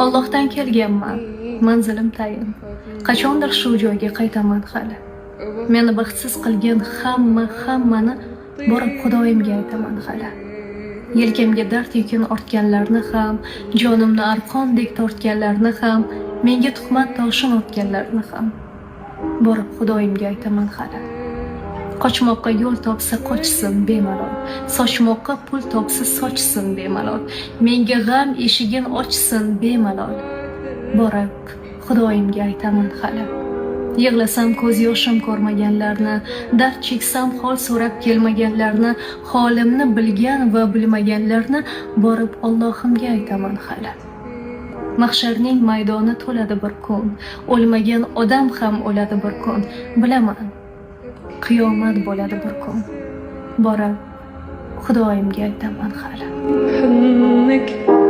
Allohdan kelganman, manzilim tayin. Qachondir shu joyga qaytaman hali. Meni baxtsiz qilgan hamma, hammani borib Xudoyimga aytaman hali. Yelkamga dard yukini ortganlarni ham, jonimni arqondek tortganlarni ham, menga tuhmat toshin otganlarni ham borib Xudoyimga aytaman hali. Qochmoqqa yo'l topsa, qochsin bemalol. Sochmoqqa pul topsa, sochsin bemalol. Menga g'am eshigin ochsin bemalol. Borib Xudoyimga aytaman hali. Yig'lasam ko'z yoshim ko'rmaganlarni, dard cheksam hol so'rab kelmaganlarni, holimni bilgan va bilmaganlarni borib Allohimga aytaman hali. Mahsharning maydoni to'ladi bir kun, o'lmagan odam ham o'ladi bir kun. Bilaman, qiyomat bo'ladi bir kun. Borib Xudoyimga aytaman hali. حضنك.